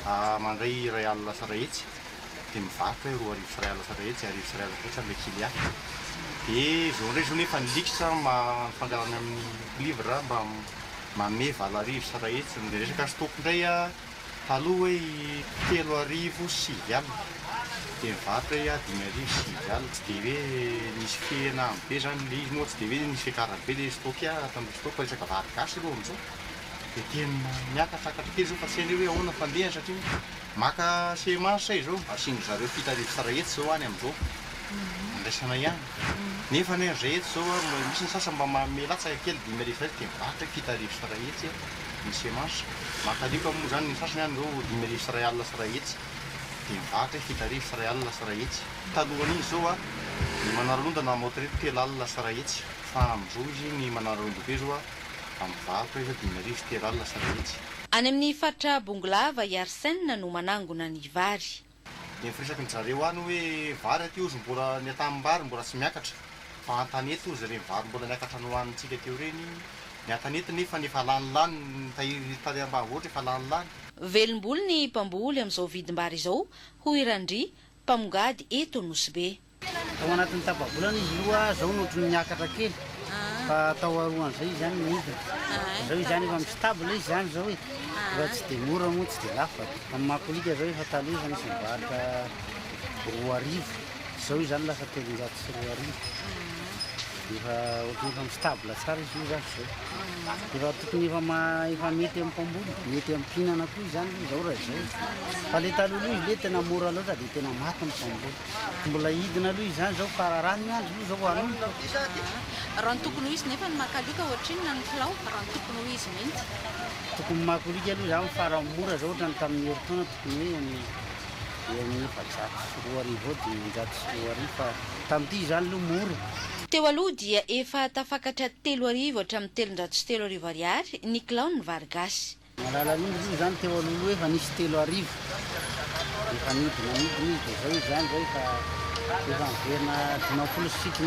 Mandray 11 100 dia mivarotra hoe 2100, 1100 amin'ilay kilià. Dia izao indray izao nefa ny lixe mba fangalana amin'ny livre mba manome 11 800. Dia resaka stock indray taloha hoe 3900 dia mivarotra hoe 5900. Tsy dia hoe nisy fihenany be izany ilay izy moa tsy dia hoe nisy fiakarany be ilay stock tamin'ilay stock fa resaka vary gasy aloha amin'izao. Dia tena miakatrakatra kely zao fa tsy hainay hoe ahoana fandehany satria maka semence izao, asian-dry zareo 107 zao any amin'izao andraisana ihany nefa anie ry zay eto zao a, misy ny sasany mba manome latsaka kely 5100 dia mivarotra hoe 107 ny semence, makalioka moa zany ny sasany any zao 15100 dia mivarotra hoe 17100, talohan'iny zao a ny manaralonda namoaka ireto 130 fa amin'izao izy ny manaralonda be zao a Amin'ny varotra izy 1 530. Any amin'ny faritra Bongolava i Arsène no manangona ny vary. Dia ny firesaky ny zareo any hoe vary aty ozy mbola ny antanimbary mbola tsy miakatra fa antanety ozy ireny vary mbola niakatra nohanintsika teo ireny ny antanety nefa efa lany lany ny tahiry tany ambanivohitra efa lany lany. Velom-bolo ny mpamboly amin'izao vidim-bary izao, hoy i Randria, mpamongady eto Nosy Be. Tao anatin'ny tapa-bolana izy aloha zao no ohatran'ny niakatra kely fa tao aroan'izay izy zany nidina. Zao izy zany efa mi-stable izy zany zao e. Efa tsy dia mora moa tsy dia lafo fa amin'ny maha-polika zao efa taloha izy nisy nivarotra 2000, zao izy zany lasa 2300. Efa ohatran'ny efa mi-stable tsara izy io zany zao. Efa tokony efa ma- efa mety amin'ny mpamboly, mety amin'ny mpihinana koa izy zany zao raha izao. Fa le taloha aloha izy le tena mora loatra dia tena maty ny mpamboly. Mbola hidina aloha izany zao fa raha ny andro aloha zao vao hanomboka. Raha ny tokony ho izy nefa ny makalioka ohatrinona ny kilao raha ny tokony ho izy mihitsy? Tokony makalioka aloha izany farany mora zao ohatran'ny tamin'ny herintaona tokony hoe eo amin'ny eo amin'ny 2400 eo 2500 fa tamin'ity izany aloha mora. Teo aloha dia efa tafakatra 3000 hatramin'ny 3300 ariary ny kilaon'ny vary gasy. Malalan'omby aloha izany teo aloha aloha efa nisy 3000 efa nidina nidina izy dia zao izy izany zao efa efa miverina 750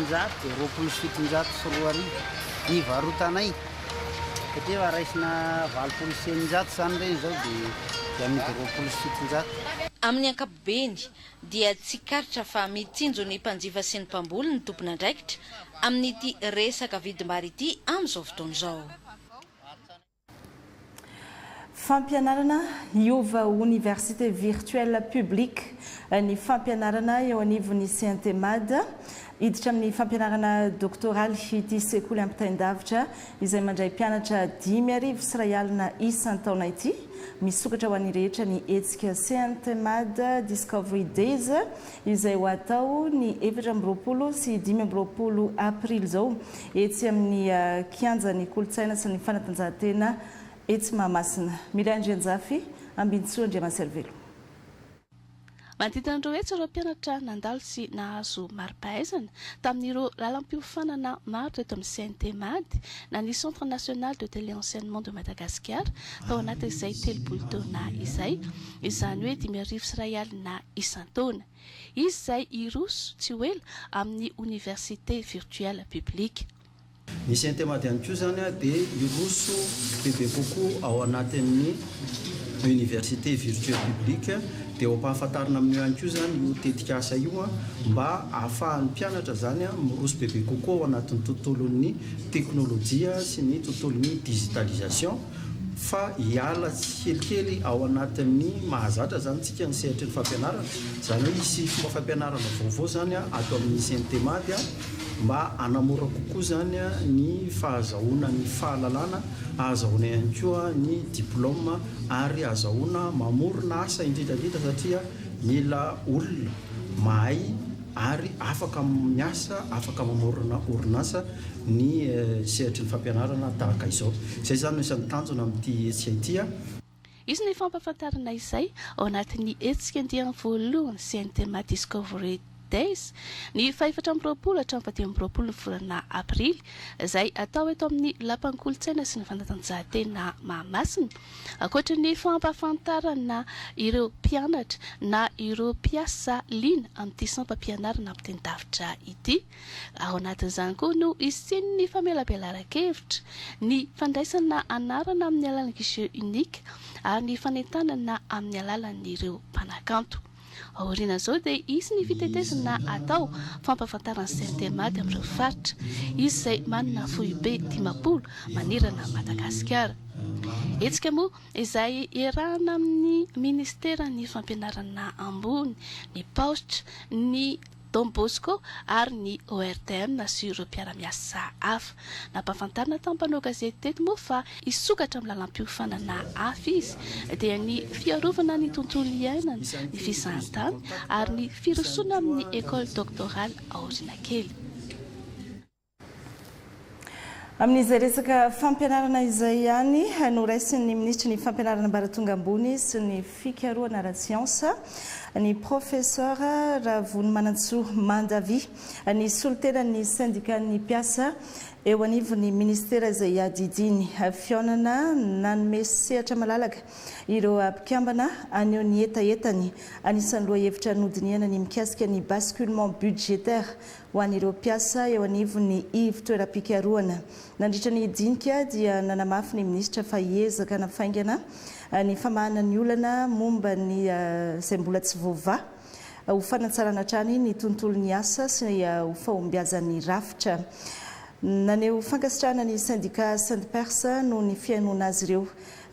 dia 20 2700 nivarotanay satria efa raisina 680 izany ireny izao dia dia amidy 720. Amin'ny ankapobeny dia tsikaritra fa mitsinjo ny mpanjifa sy ny mpamboly ny tompon'andraikitra amin'ity resaka vidim-bary ity amin'izao fotoana izao. Fampianarana hiova ho Université virtuelle publique ny fampianarana eo anivon'ny CNTMAD. Hiditra amin'ny fampianarana doktoraly ity sekoly ampitain-davitra izay mandray mpianatra 1051 isan-taona ity. Misokatra ho an'ny rehetra ny hetsika CNTMAD Discovery Days izay ho atao ny 24 sy 25 aprily izao etsy amin'ny kianjan'ny kolontsaina sy ny fanatanjahantena etsy Mahamasina. Mireille Andrianjafy, Ambinintsoa Andriamaserivelo. Manodidina ny 200 ireo mpianatra nandalo sy nahazo mari-pahaizana tamin'ireo lalam-piofanana maro teto amin'ny CNTMAD na ny Centre National de Téléenseignement de Madagascar tao anatin'izay 30 taona izay, izany hoe 11 50 isan-taona. Izy izay hiroso tsy ho ela amin'ny Oniversite Virtuelle Publique. Ny CNTMAD ihany koa izany dia hiroso bebe kokoa ao anatin'ny université virtuelle publique dia ho ampahafantarina amin'io ihany koa izany io tetikasa io mba ahafahan'ny mpianatra izany miroso bebe kokoa ao anatin'ny tontolon'ny teknolojia sy ny tontolon'ny digitalisation. fa hiala tsikelikely ao anatin'ny mahazatra izany tsika ny sehatry ny fampianarana, izany hoe hisy fomba fampianarana vaovao izany ato amin'ny CNTMAD mba hanamora kokoa izany ny fahazahoana ny fahalalana, ahazahoana ihany koa ny diplaoma ary ahazahoana mamorona asa indrindra indrindra satria mila olona mahay ary afaka miasa, afaka mamorona orinasa ny sehatry ny fampianarana tahaka izao. Izay izany no isan'ny tanjona amin'ity hetsika ity. Hisy ny fampahafantarana izay ao anatin'ny hetsika andiany voalohany CNTMA Discovery Days, ny fahefatra amby 20 hatramin'ny fahadimy amby 20 ny volana aprily, izay hatao eto amin'ny Lapan'ny Kolontsaina sy ny Fanatanjahantena Mahamasina. Ankoatra ny fampahafantarana ireo mpianatra na ireo mpiasa liana amin'ity sampam-pianarana ampitendavitra ity. Ao anatin'izany koa no hisian'ny famelabelaran-kevitra, ny fandraisana anarana amin'ny alalan'ny guichet unique ary ny fanentanana amin'ny alalan'ireo mpanakanto. Aorian'izao dia hisy ny fitetezana atao fampahafantaran'ny CNTMAD amin'ireo faritra, izy izay manana foibe 50 manerana an'i Madagasikara. Hetsika moa izay iarahana amin'ny ministeran'ny fampianarana ambony, ny paositra, ny Don Bosco ary ny ORTM sy ireo mpiara-miasa hafa. Nampahafantarina tamin'ny mpanao gazety teto moa fa hisokatra amin'ny lalam-piofanana hafa izy, dia ny fiarovana ny tontolo iainana, ny fizahantany ary ny firosoana amin'ny école doctorale aoriana kely. Amin'izay resaka fampianarana izay ihany, noraisin'ny minisitry ny Fampianarana ambaratonga ambony sy ny fikarohana ara-tsiansa, ny Professeur Ravonimanantsoa Mandavi, ny solontenan'ny sendikan'ny mpiasa eo anivon'ny minisitera izay iadidiany. Fihaonana nanome sehatra malalaka ireo mpikambana haneho ny hetahetany. Anisan'ny lohahevitra nodinihana ny mikasika ny basculement budgétaire ho an'ireo mpiasa eo anivon'ny ivon-toeram-pikarohana. Nandritra ny dinika dia nanamafy ny minisitra fa hiezaka hanafaingana ny famahana ny olana momba ny izay mbola tsy voavaha ho fanatsarana hatrany ny tontolon'ny asa sy ho fahombiazan'ny rafitra. Naneho fankasitrahana ny sendika Syndpers noho ny fihainoana azy ireo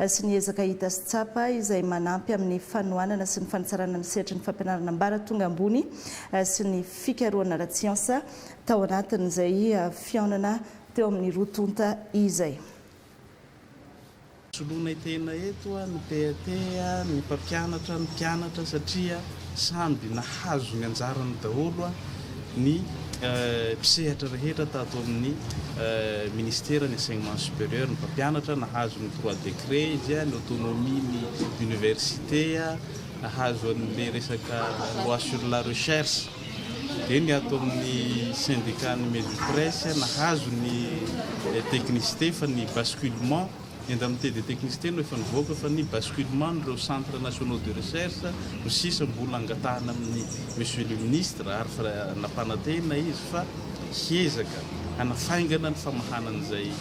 sy ny ezaka hita sy tsapa izay manampy amin'ny fanohanana sy ny fanatsarana ny sehatry ny fampianarana ambaratonga ambony sy ny fikarohana ara-tsiansa tao anatin'izay fihaonana teo amin'ny roa tonta izay. Soloinay tena eto ny PAT, ny mpampianatra, ny mpianatra satria samby nahazo ny anjarany daholo ny mpisehatra rehetra tato amin'ny Ministera ny Enseignement Supérieur, ny mpampianatra nahazo ny droit de crée izy, ny autonomie ny université, nahazo an'ilay resaka loi sur la recherche, dia ny ato amin'ny syndicat ny Medupresse nahazo ny technicité fa ny basculement Indemnité de technicité no efa nivoaka fa ny basculement n'ireo centres nationaux de recherche no sisa mbola angatahana amin'ny Monsieur le Ministre ary fa nampanantena izy fa hiezaka hanafaingana ny famahana an'izay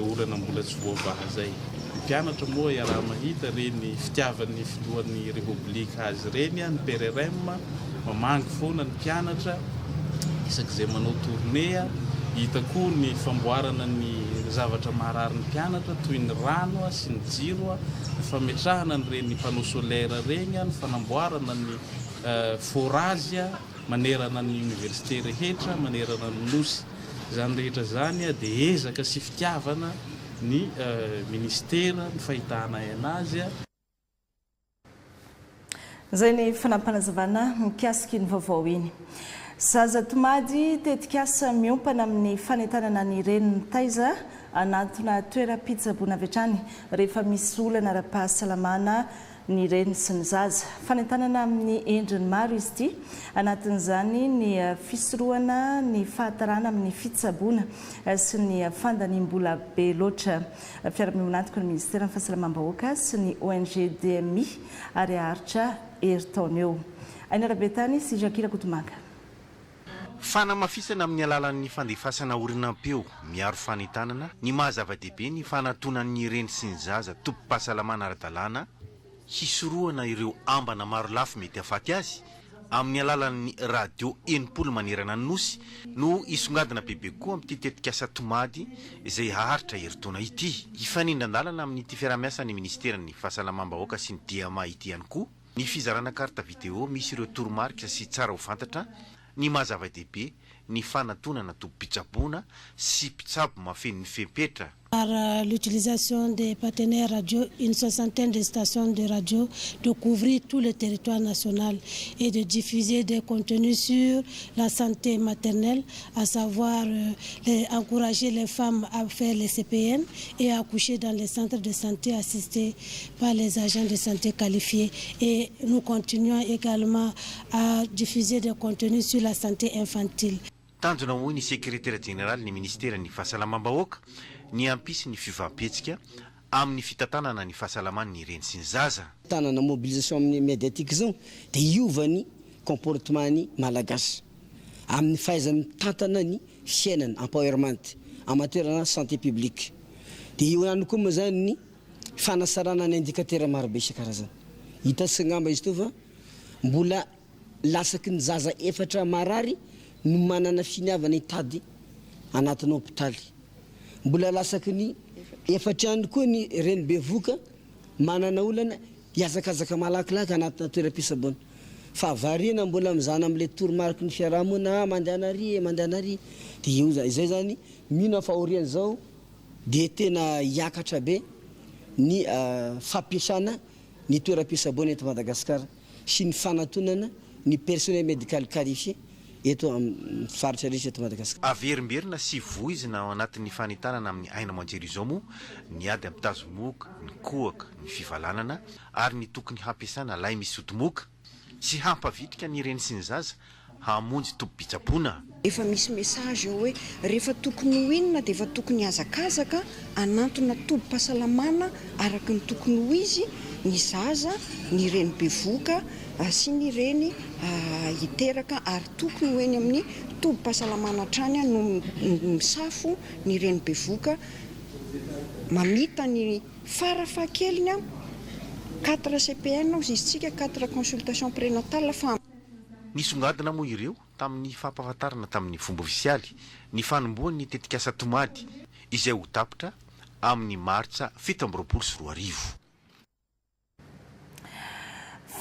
olana mbola tsy voavaha izay. Ny mpianatra moa iaraha-mahita ireny fitiavan'ny filohan'ny Repoblika azy ireny, ny PRRM, Mamangy foana ny mpianatra isak'izay manao tournée. Hita koa ny famboarana ny zavatra maharary ny mpianatra toy ny rano sy ny jiro, ny fametrahana an'ireny panneau solaire ireny, ny fanamboarana ny forage manerana ny université rehetra manerana ny Nosy. Izany rehetra izany dia ezaka sy fitiavana ny ministera ny fahitanay anazy. Izay ny fanampinazavana mikasika iny vaovao iny. Zaza tomady, tetikasa miompana amin'ny fanentanana ny reny mitaiza hanantona toeram-pitsaboana avy hatrany rehefa misy olana ara-pahasalamana ny reny sy ny zaza. Fanentanana amin'ny endriny maro izy ity, anatin'izany ny fisorohana ny fahatarana amin'ny fitsaboana sy ny fandaniam-bola be loatra. Fiara-miombon'antoka ny Minisiteran'ny Fahasalamam-bahoaka sy ny ONG DMI ary haharitra herintaona eo. Aina Rabetany sy Jacques Rakotomanga. Fanamafisana amin'ny alalan'ny fandefasana horonam-peo miaro fanentanana ny maha zava-dehibe ny fanatonan'ny reny sy ny zaza tobim-pahasalamana ara-dalàna, hisorohana ireo ambana marolafy mety hahafaty azy. Amin'ny alalan'ny radio 60 manerana ny Nosy no hisongadina bebe kokoa amin'ity tetikasa Tomady izay haharitra herintaona ity. Hifanindran-dalana amin'ity fiaraha-miasan'ny minisiteran'ny Fahasalamam-bahoaka sy ny Diama ity ihany koa ny fizarana carte vidéo misy ireo toromarika sy tsara ho fantatra ny maha zava-dehibe ny fanatonana tobim-pitsaboana sy mpitsabo mahafeno ny fepetra. Par l'utilisation des partenaires radio, une soixantaine de stations de radio, de couvrir tout le territoire national et de diffuser des contenus sur la santé maternelle, à savoir les, encourager les femmes à faire les CPN et à accoucher dans les centres de santé assistés par les agents de santé qualifiés. Et nous continuons également à diffuser des contenus sur la santé infantile. Tanjona hoy ny sekretera jeneralin'ny minisiteran'ny Fahasalamam-bahoaka ny hampisy ny fiovam-pihetsika amin'ny fitantanana ny fahasalaman'ny reny sy ny zaza. Tanana mobilisation amin'ny mediatique zao dia hiova ny comportement ny Malagasy amin'ny fahaizany mitantana ny fiainana, empowerment, amateur-na santé publique. Dia eo ihany koa moa zany ny fanasarana ny indicateur marobe isan-karazany. Hitantsika angamba izy ito fa mbola Latsaky ny zaza efatra marary no manana finiavana hitady anatina hopitaly. Mbola latsaky ny efatra ihany koa ny reny bevohoka manana olana hihazakazaka malakilaky anatina toeram-pitsaboana. Fa variana mbola mizana amin'ilay toromariky ny fiarahamonina, ah mandehana ary e, mandehana ary. Dia io izay izany, mino aho fa aorian'izao dia tena hiakatra be ny fampiasana ny toeram-pitsaboana eto Madagasikara. sy ny fanatonana ny personnel médical qualifié eto amin'ny faritra rehetra eto Madagasikara. Averimberina sy voizina ao anatin'ny fanentanana amin'ny haino aman-jery izao moa ny ady amin'ny tazomoka, ny kohaka, ny fivalanana ary ny tokony hampiasana lay misy odimoka sy hampavitrika ny reny sy ny zaza hamonjy tobim-pitsaboana. Efa misy message eo hoe rehefa tokony ho inona dia efa tokony hihazakazaka hanantona tobim-pahasalamana araka ny tokony ho izy ny zaza, ny reny bevohoka sy ny reny hiteraka ary tokony ho eny amin'ny tobim-pahasalamana hatrany no misafo ny reny bevohoka mamita ny fara fahakeliny quatre CPN hozy izy tsika, quatre consultation prénatale fa. Nisongadina moa ireo tamin'ny fampahafantarana tamin'ny fomba ofisialy ny fanombohan'ny tetikasa Tomady izay ho tapitra amin'ny martsa 2027.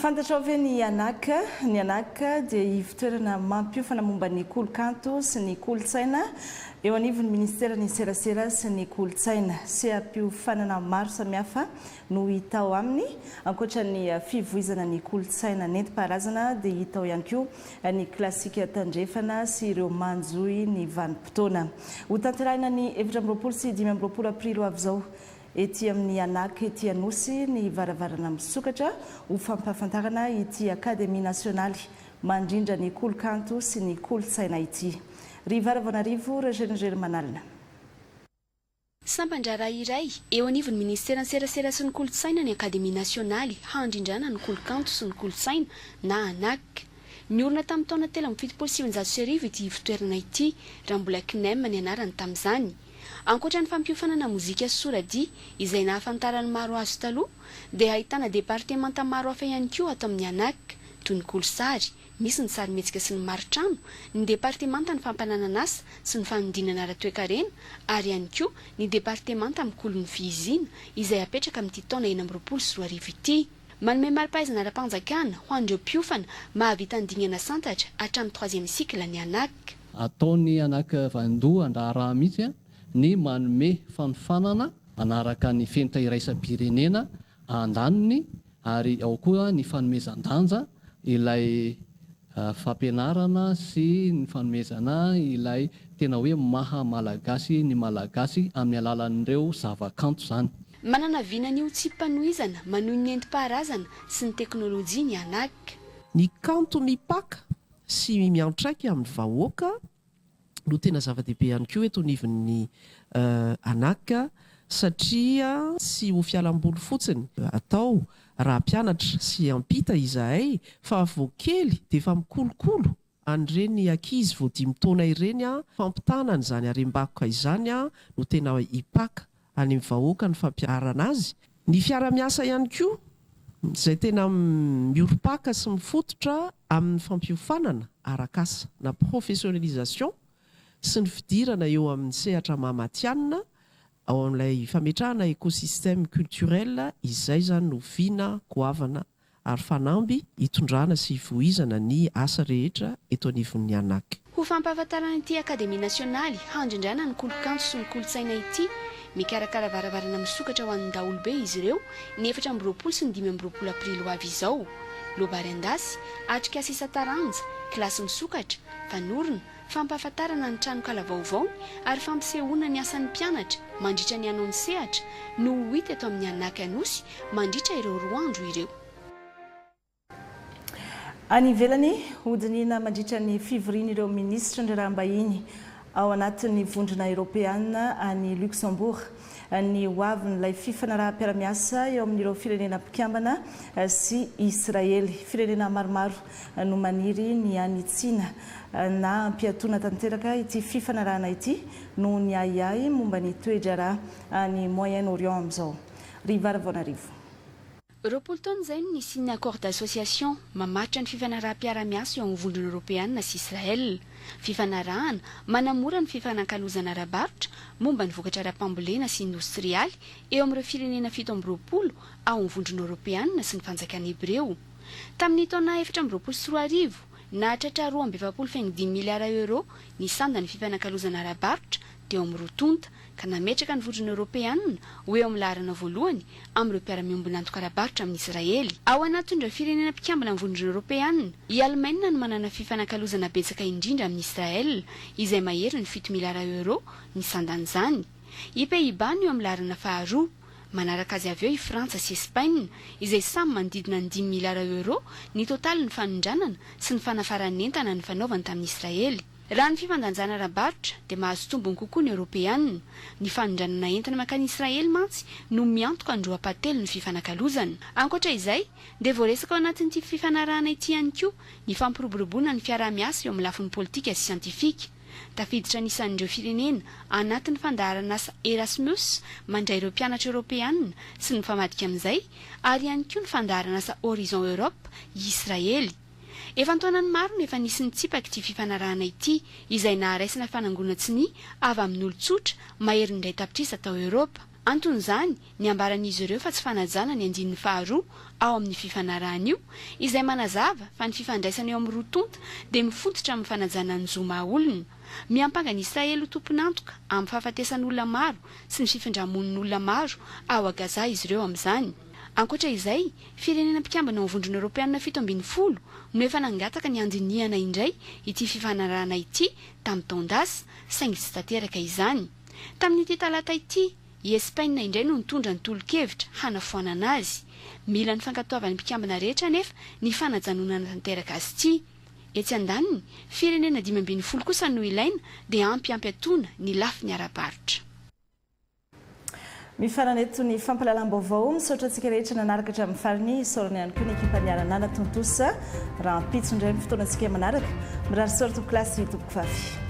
Fantatrao ve ny ANAC? Ny ANAC dia ivotoerana mampiofana momba ny kolokanto sy ny kolontsaina eo anivon'ny Minisiteran'ny Serasera sy ny Kolontsaina. Seha-piofanana maro samihafa no hita ao aminy. Ankoatra ny fivoizana ny kolontsaina nentim-paharazana dia hita ao ihany koa ny klasika tandrefana sy ireo manjohy ny vanim-potoana. Hotanterahina ny 24 sy 25 aprily ho avy izao ety amin'ny ANAC ety Anosy ny varavarana misokatra ho fampahafantarana ity Akademia nasionaly mandrindra ny kolokanto sy ny kolontsaina ity. Riva Ravaonarivo Rajenjerimanalina. Sampan-draharaha iray eo anivon'ny Minisiteran'ny Serasera sy ny Kolontsaina ny Akademia Nasionaly handrindrana ny Kolokanto sy ny Kolontsaina na ANAC. Niorina tamin'ny taona 1973 ity ivotoerana ity, raha mbola CNEM ny anarany tamin'izany. Ankoatra ny fampiofanana mozika sy soradihy izay nahafantaran'ny maro azy taloha, dia ahitana departemanta maro hafa ihany koa ato amin'ny ANAC, toy ny Kolosary, Misy ny sarimihetsika sy ny maritrano, ny departemantan'ny fampananan'asa sy ny fanodinana ara-toekarena ary ihany koa ny departemanta mikolo ny fihiziana izay hapetraka amin'ity taona 2026 ity. Manome mari-pahaizana ara-panjakana ho an'ireo mpiofana mahavita ny dingana santatra hatramin'ny troisième cycle ny ANAC. Ataon'ny ANAC vaindohan-draharaha mihitsy ny manome fanofanana manaraka ny fenitra iraisam-pirenena andaniny ary ao koa ny fanomezan-danja ilay fampianarana sy ny fanomezana ilay tena hoe maha Malagasy ny Malagasy amin'ny alalan'ireo zava-kanto izany. Manana vina ny ho tsipanohizana manohy ny nentim-paharazana sy ny teknolojia ny ANAC. Ny kanto mipaka sy miantraika amin'ny vahoaka no tena zava-dehibe ihany koa eto anivon'ny ANAC satria tsy ho fialamboly fotsiny atao raha mpianatra sy hampita izahay fa vao kely dia efa mikolokolo an'ireny ankizy vao dimy taona ireny fampitana an'izany harem-bakoka izany no tena hipaka any amin'ny vahoaka ny fampiharana azy. Ny fiara-miasa ihany koa. Izay tena miorim-paka sy mifototra amin'ny fampiofanana arak'asa na professionnalisation sy ny fidirana eo amin'ny sehatra maha matihanina ao amin'ilay fametrahana écosystème culturel izay izany no vina goavana ary fanamby hitondrana sy hivoizana ny asa rehetra eto anivon'ny ANAC. Ho fampahafantarana ity Akademia nasionaly handrindrana ny kolokanto sy ny kolontsaina ity, mikarakara varavarana misokatra ho an'ny daholobe izy ireo ny 24 sy ny 25 aprily ho avy izao. Loabary an-dasy, atrikasa isan-taranja, kilasy misokatra, fanorona, fampahafantarana ny tranonkala vaovaony ary fampisehoana ny asan'ny mpianatra mandritra ny hanao ny sehatra no ho hita eto amin'ny ANAC Anosy mandritra ireo roa andro ireo. Any ivelany, hodinihina mandritra ny fivorian'ireo minisitry ny raharaham-bahiny ao anatin'ny Vondrona Eoropeana any Luxembourg ny hoavin'ilay fifanaraham-piarahamiasa eo amin'ireo firenena mpikambana sy Israely. Firenena maromaro no maniry ny hanitsiana na hampiatoana tanteraka ity fifanarahana ity noho ny ahiahy momba ny toe-draharaha any Moyen-Orient amin'izao. Riva Ravaonarivo. 20 taona izay no nisian'ny Accord d'association mamaritra ny fifanaraham-piarahamiasa eo amin'ny Vondrona Eoropeana sy Israel. Fifanarahana manamora ny fifanankalozana ara-barotra momba ny vokatra ara-pambolena sy indostrialy eo amin'ireo firenena 27 ao amin'ny Vondrona Eoropeana sy ny Fanjakana Hebreo. Tamin'ny taona 2024, nahatratra 42 faingo dimy miliara euros ny sandan'ny fifanakalozana ara-barotra teo amin'ny roa tonta, ka nametraka ny Vondrona Eoropeana ho eo amin'ny laharana voalohany amin'ireo mpiara-miombon'antoka ara-barotra amin'i Israely. Ao anatin'ireo firenena mpikambana amin'ny Vondrona Eoropeana, i Alemaina no manana fifanakalozana betsaka indrindra amin'i Israel, izay maherin'ny fito miliara euros ny sandan'izany. I Pays-Bas no eo amin'ny laharana faharoa. Manaraka azy avy eo i Frantsa sy Espaina, izay samy manodidina ny dimy miliara euros ny totalin'ny fanondranana sy ny fanafaran'entana nifanaovany tamin'i Israely. Raha ny fifandanjana ara-barotra dia mahazo tombony kokoa ny Eoropeana. Ny fanondranana entana mankany Israely mantsy no miantoka ny roa ampahatelon'ny fifanakalozana. Ankoatra izay, dia voaresaka ao anatin'ity fifanarahana ity ihany koa ny fampiroboroboana ny fiaraha-miasa eo amin'ny lafiny politika sy siantifika. Tafiditra anisan'ireo firenena anatin'ny fandaharan'asa Erasmus mandray ireo mpianatra Eoropeana sy ny mifamadika amin'izay ary ihany koa ny fandaharan'asa Horizon Europe i Israely. Efa an-taonany maro no efa nisy nitsipaka ity fifanarahana ity, izay naharaisana fanangonan-tsonia avy amin'olon-tsotra maherin'ny iray tapitrisa tao Eoropa. Anton'izany, ny ambaran'izy ireo fa tsy fanajana ny andininy faharoa ao amin'io fifanarahana io, izay manazava fa ny fifandraisana eo amin'ny roa tonta dia mifototra amin'ny fanajana ny zo maha-olona. Miampanga an'i Israely ho tompon'antoka amin'ny fahafatesan'olona maro sy ny fifindra-monin'olona maro ao Gaza izy ireo amin'izany. Ankoatra izay, firenena mpikambana ao amin'ny Vondrona Eoropeana 17 no efa nangataka ny handinihana indray ity fifanarahana ity tamin'ny taon-dasa, saingy tsy tanteraka izany. Tamin'ity talata ity, i Espaina indray no nitondra ny tolo-kevitra hanafoanana azy. Mila ny fankatoavan'ny mpikambana rehetra anefa ny fanajanonana tanteraka azy ity. Etsy andaniny, firenena 15 kosa no ilaina dia ampy hampiatoana ny lafiny ara-barotra. Mifarana eto ny fampahalalam-baovao. Misaotra antsika rehetra nanaraka hatramin'ny farany. Isaorana ihany koa ny ekipa niara-nanatontosa. Rahampitso indray ny fotoanantsika manaraka. Mirary soa ry tompokolahy sy tompokovavy.